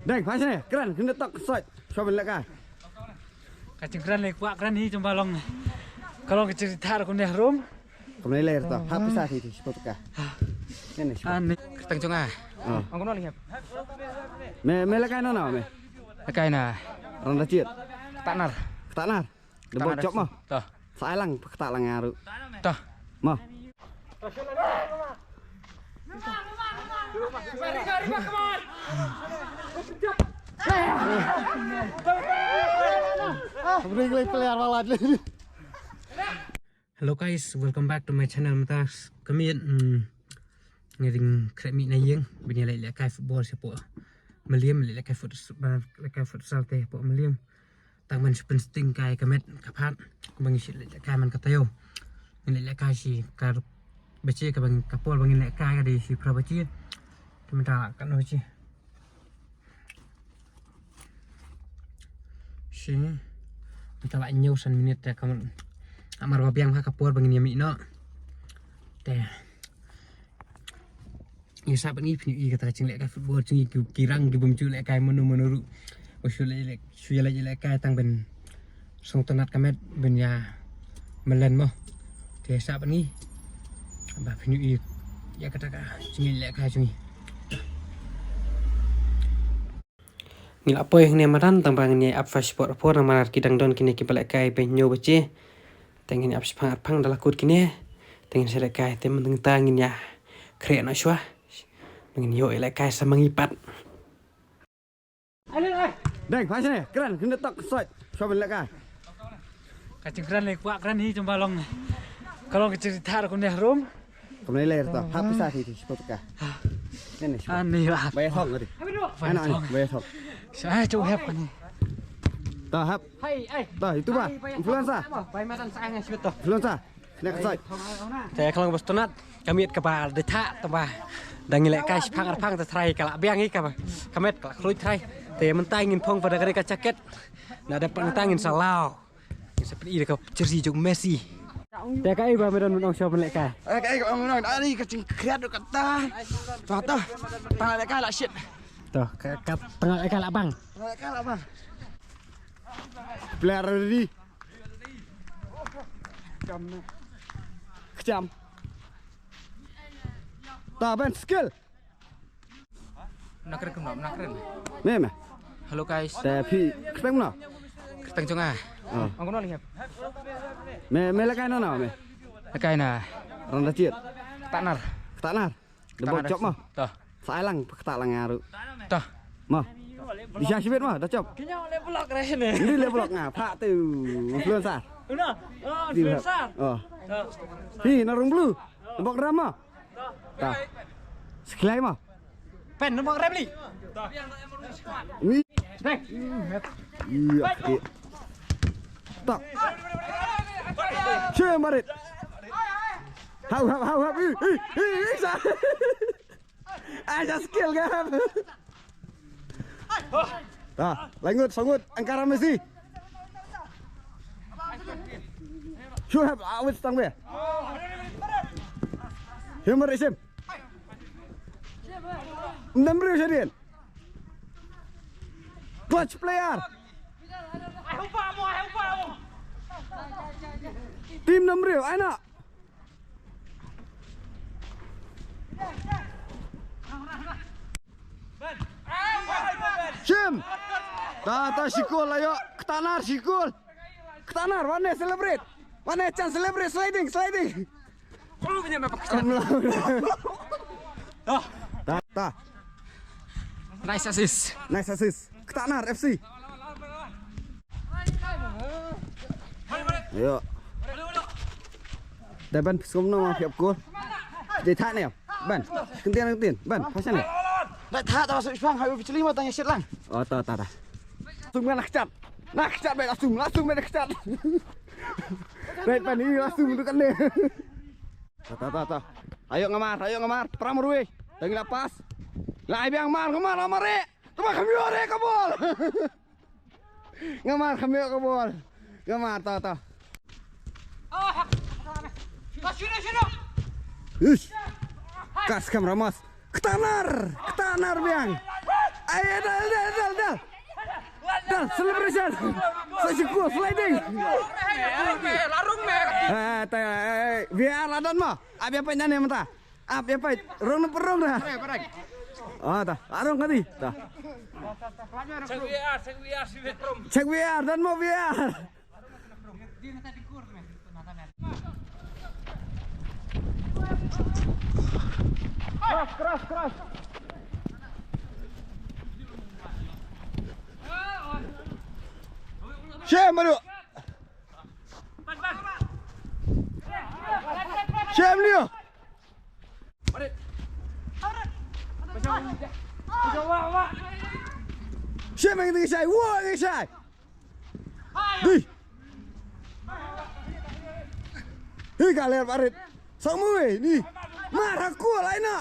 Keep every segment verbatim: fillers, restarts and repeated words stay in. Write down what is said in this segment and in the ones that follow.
Deng, phai shane, kren, kren tok, soi. Soi ban lehkai. Ka jingkren lei kwah kren hi jong ba long. Ka long ka jingthar kumne harum. Kumne lei to. Hap pisa thi thi, shiphew tyngka. Kane shiphew. Ani. Kyrteng jong nga. Ah. Ong kumno lei hep. Me, me lehkai na na me. Lehkai na. Rang da jied. Kata nar. Kata nar. Dei bok jop mo. Tah. Sa ai lang, kata lang nga ruh. Tah. Mo. Bring lei player wala. Hello guys, welcome back to my channel. Mynta ka miet, mm, nga dang khreh mih na ïing, ban ïa leit lehkai football shapoh Mylliem, leit lehkai foot-, lehkai futsal te hapoh Mylliem. Tang ban shu pynsting kai ka met ka phad, kumba ngi shu leit lehkai man ka taïew. Ngi leit lehkai shi kar baje, kaba ngi, ka por ba ngin lehkai ka dei shi phra baje. Te mynta la katno baje? Shi. Mynta la hynñiew san minit te ka mut. Namar ba biang ha ka por ba ngin ïa mih noh. Te Ngi sah bad ngi pynïoh ïa kata ka jinglehkai football jong ngi, ki, ki rang ki bym ju lehkai mano mano ruh. Ba shu leh, leh, shu ïa leh, ïa lehkai tang ban sngewtynnat ka met ban ïa mlien mo. Te sah bad ngi ba pynïoh ïa, ïa kata ka jinglehkai jong ngi. Ngi la poi hangne madan tang ba ngin ïa ap fa sport por namar ki dang don kine kiba lehkai ba hynñiew baje. Te ngin ïa ap shiphang arphang da la kut kine. Te ngin sa lehkai te mynta ngin ïa khreh noh shuwa. Ngin ïoh ïa lehkai sa ma ngi pat. Deng, phai shane, kren, kren tok, soi. Soi ban lehkai. Ka jingkren lei kwah kren hi jong ba long. Ka long ka jingthar kumne harum. Kumne lei to. Hap pisa thi thi, shiphew tyngka. Kane shiphew. Ani ba. Ba ïa thong ka dei. Ba ïa thong. Ba ïa thong. Sa ai chu hep kane. To hap. Hai, ai. To itu ba. Influencer. Ba ma tan sa ngai shiphew to. Influencer. Kane ka soi. Te ka long ba sngewtynnat. Ka miet kaba dei thah tang ba dang ngi lehkai shiphang arphang te trai ka la biang hi kaba. Ka met ka la khluit trai. Te mynta ngin phong ba da ka dei ka jacket. Na dep mynta ngin sa law. Sa pynïoh ïa ka jersey jong Messi. Te kaei ba me don ban ong shuwa ban lehkai? Eh, kaei kaba me don? Ani ka jingkhriat ruh kata. To, to. Tang lehkai la shit. To, ka, ka tang lehkai la bang. Tang lehkai la bang. Player ready. Kjam. To, Ben, skill. Mna kren kumno, mna kren. Me, me. Hello guys. Te phi kyrteng mano? Kyrteng jong nga. Oh. Ong kumno lei hep. Me, me lehkai na na me. Lehkai na. Rang da jied. Kata nar. Kata nar. Dei bok jop mo. To. Sa ai lang, kata lang nga ruh. To. Mo. Bisa shibit mo, da jop. Kynnoh leh vlog re ne. Ni leh vlog nga, phah tu. Influencer. Una. Oh, influencer. Oh. To. Hi, na rung blue. Dei bok ram mo. Ta. Seklai mo. Pen nombor Remli. Ni. Dek. Iya, okey. Tak. Chem barit. Hau, hau, hau, hau. Ih, ih, ih, ih, sa. Ah, sa skill kan. Ta, langut, sangut, angkara Messi. Shu hep, awit stang be. Himar isim. Namri shadien. Clutch player. Team Namri, aina. Shim. Ta, ta, shikul, ayo. Ktanar, shikul. Ktanar, wane celebrate. Wane chan celebrate, sliding, sliding. Ta, ta. Nice assist. Nice assist. Ktanar F C. Yo. Da ban psum no ma phiap kul. Dei thah ne. Ban. Kyntian kyntian. Ban. Pasan ne. Dei thah ta su shang hai u chili ma tang shit lang. Oh ta ta ta. Sum nak chat. Nak chat bai sum. Langsung bai nak chat. Bai pan ni langsung tu kan ne. Ta ta ta ta. Ayo ngamar, ayo ngamar. Pram rui. Tangi la pas. La ai biang mar ngamar ngamar re. Tuma kami ore ka bol. Ngamar kami ka bol. Ngamar ta ta. Ish. Kas kam ramas. Ktanar, ktanar biang. Ai, dal, dal, dal, dal. Dal, celebration. Sa shu cool, sliding. Ah, ta, ai, V A R la don mo. Ap ïa peit nangne mynta. Ap ïa peit. Rung na pyrung na. Ah, ta. Arung kati. Ta. Check V A R, check V A R, si vetrum. Check V A R, don mo V A R. Cross, cross, cross. Shem, aduh. Shem, Leo. Shem, yang tinggi, Shai. Wah, yang tinggi, Shai. Di. Hi ka ler parit. Song mu wei ni. Mar ha kol ai na.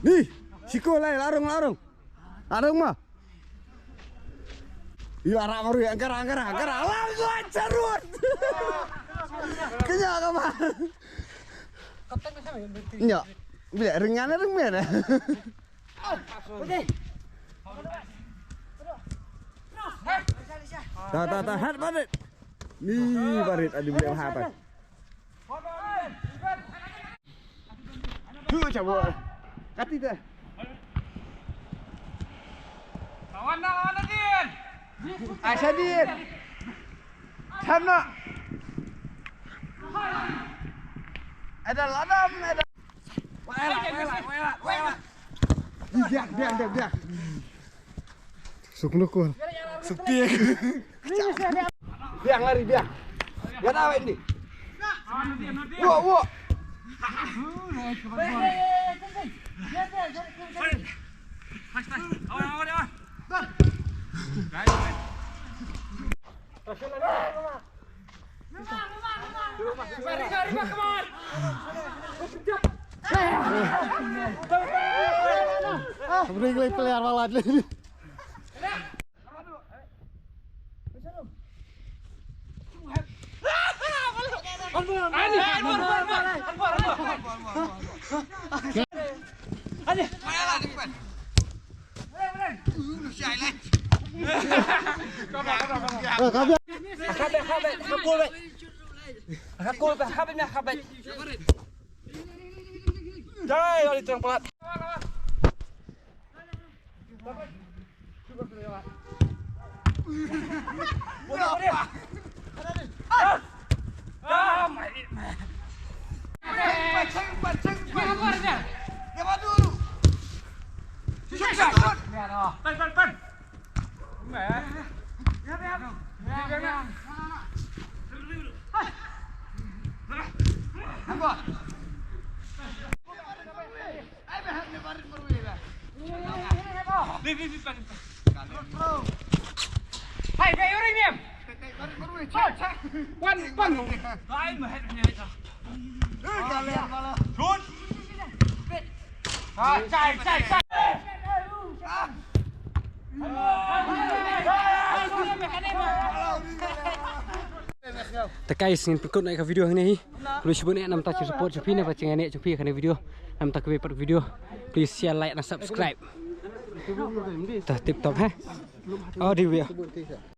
Ni. Siko lai larung larung. Larung ma. Yu ara maru angkara angkara angkara. Alam gua cerut. Kenya ka ma. Nya. Bila ringan ringan. Ta ta ta hat parit. Ni parit adi boleh hat. Tu cabut. Kati dah. Lawan dah, lawan dah, Din. Aisyah, Din. Sana. Ada ladam, ada. Wela, wela, wela, wela. Biar, biar, biar, biar. Suk nukul. Suk tiek. Biang lari, biang. Gak tahu ini. Wo, wo. Bring lagi player malah. Dai, oli tang pelat. Te guys, ngin pynkut noh ïa ka video hangne hi. Khublei shibun eh namar ka support jong phi, namar ka jingïaineh jong phi ïa kane ka video. Namar kawei pat ka video, please share, like and subscribe. Ta tip top ha. Audio.